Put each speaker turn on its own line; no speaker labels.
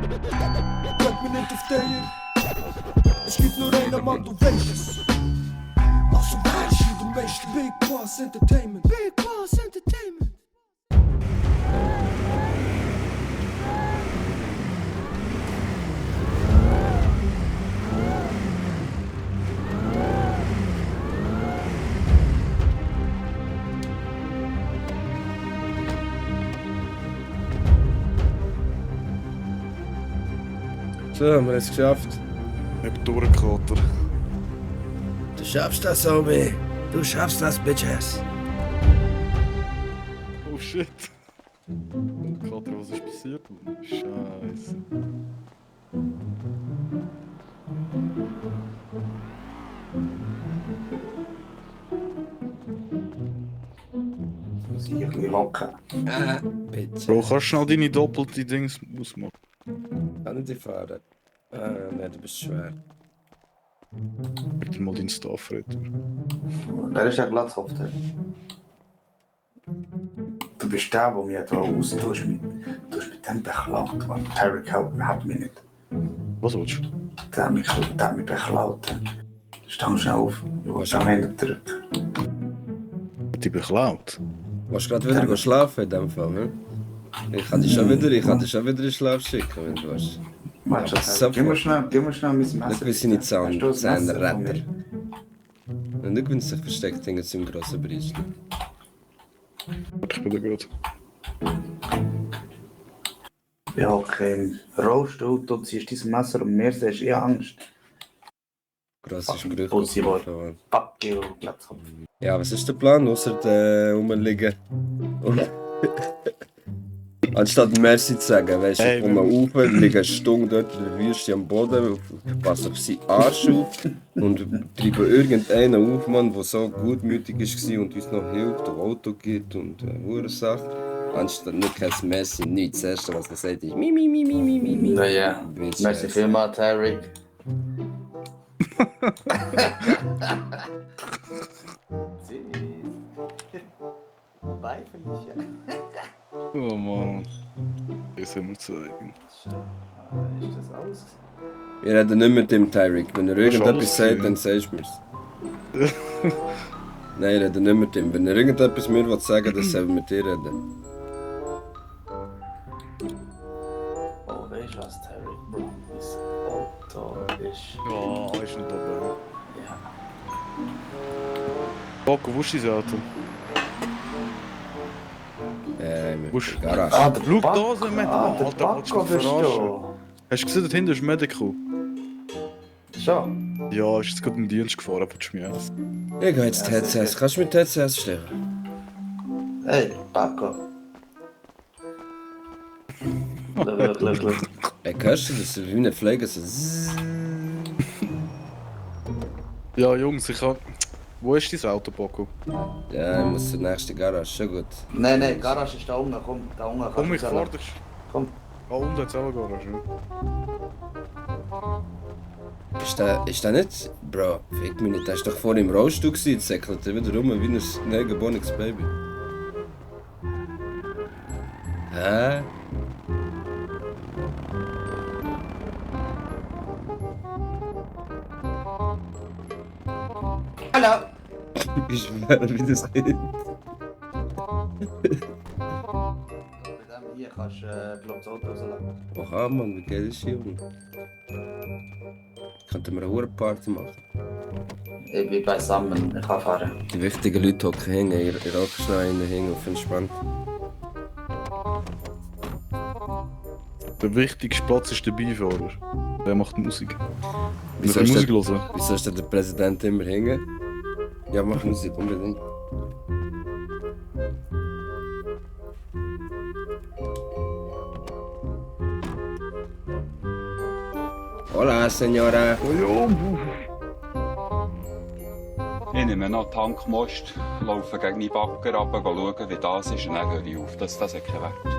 Bleib mir nicht auf der. Es gibt nur einen Mann, du weißt es. Also weißt du, du weißt Big Boss Entertainment. Big Boss Entertainment.
So, haben wir es geschafft.
Ich hab durchgekater.
Du schaffst das, Omi. Du schaffst das, Bitches.
Oh shit. Kater, was ist passiert? Scheiße.
Muss ich irgendwie hocken?
Bitte.
Bro, kannst du schnell deine doppelte Dings ausmachen?
Kann ich dich fahren? Nein, du bist schwer.
Gib dir mal deinen Staff retour.
Wer ist der Glatzhofter? Du bist der, der mich da austauschst mit dem beklaut, Mann. Tarek hat mich nicht.
Was willst du?
Der hat mich beklaut. Stang schnell auf. Ich will am Ende zurück.
Die beklaut?
Willst du gerade wieder schlafen in dem Fall, hm? Ich kann dich schon wieder in den Schlaf schicken, wenn du willst.
Warte, gib mir schnell mein Messer.
Schau, wie seine
Hast du das
Zähne
Messer von
retten.
mir?
Und schau, wenn es sich versteckt hinter seinem grossen Brüsten.
Warte, ich bin da gerade.
Ja, okay, im Rollstuhl, du ziehst dein Messer und mir sagst, ich habe Angst.
Grosse Sprüche.
Pussy-Boy.
So.
Fuck you, Glatzkopf.
Ja, was ist der Plan, außer rumliegen? Anstatt Merci zu sagen, weißt du,
Hey,
ich komme rauf, liege eine Stunde dort in der Wüste am Boden, passe auf seinen Arsch auf und treibe irgendeinen auf, Mann, der so gutmütig war und uns noch hilft, ein Auto gibt und eine Sache. Anstatt nicht kein Merci, nichts. Das Erste, was er sagt, ist mi.
Naja,
Bitch,
merci vielmals, Tarek. Bye, Felicia.
Oh Mann. Das haben wir zeigen.
Ist das alles?
Wir reden nicht mit dem Tyreek. Wenn er
ist
irgendetwas
alles
sagt,
schön.
dann sagst du mir's. Nein, ich rede nicht mit ihm. Wenn er irgendetwas mir sagen will, dann soll er mit dir reden.
Oh, weißt du was, Tarek, Bro? Mein Auto ist...
Ja, ist nicht dabei.
Ja.
Bocco, wo ist dein Auto? Wo ist-
Mit der Garage.
Ah, der
Schau
Paco.
da, so ein Medical.
Ah, der
Alter, willst du
Paco
mich
bist
verarschen?
du.
Hast du gesehen, dort hinten ist Medical?
Schon?
Ja, ist jetzt gerade in den Dienst gefahren, willst du mich essen?
Ich gehe jetzt
Ja,
TCS.
sicher.
Kannst du mit TCS stellen?
Hey, Paco. Schau.
Ey, hörst du das? Wie eine Pflege so. zzzz.
Ja, Jungs, ich hab... Wo ist dein Auto, Bocco?
Ja, ich muss zur nächsten Garage. Schon gut.
Nein, die Garage ist da unten, komm, da unten. kannst
Komm,
du
ich
zählen.
fahr dich.
Komm.
Ah, und jetzt auch eine Garage, ja?
Ist der nicht? Bro, fick mich nicht. Der ist doch vorhin im Rollstuhl gewesen. Jetzt säckelt er wieder rum wie ein neugeborenes Baby. Hä?
Hallo!
Ich schwöre, wie das geht.
Mit dem hier kannst du glaub, das Auto rauslassen.
Oha, Mann, wie geil ist hier, Junge? Könnten wir eine Hurenparty machen?
Ich bin beisammen, ich kann fahren.
Die wichtigen Leute hocken hängen, ihr rockt schnell hängen auf entspannt.
Der wichtigste Platz ist der Beifahrer. Der macht Musik.
Wieso
Willst du
ist
Musik
der-
hören?
Wieso ist denn der Präsident immer hängen? Ja, mach Musik unbedingt. Hola, Senora.
Oh ja,
Ich nehme noch Tankmost, laufe gegen die Bagger runter, schauen, wie das ist und dann höre ich auf. Das hat keinen Wert.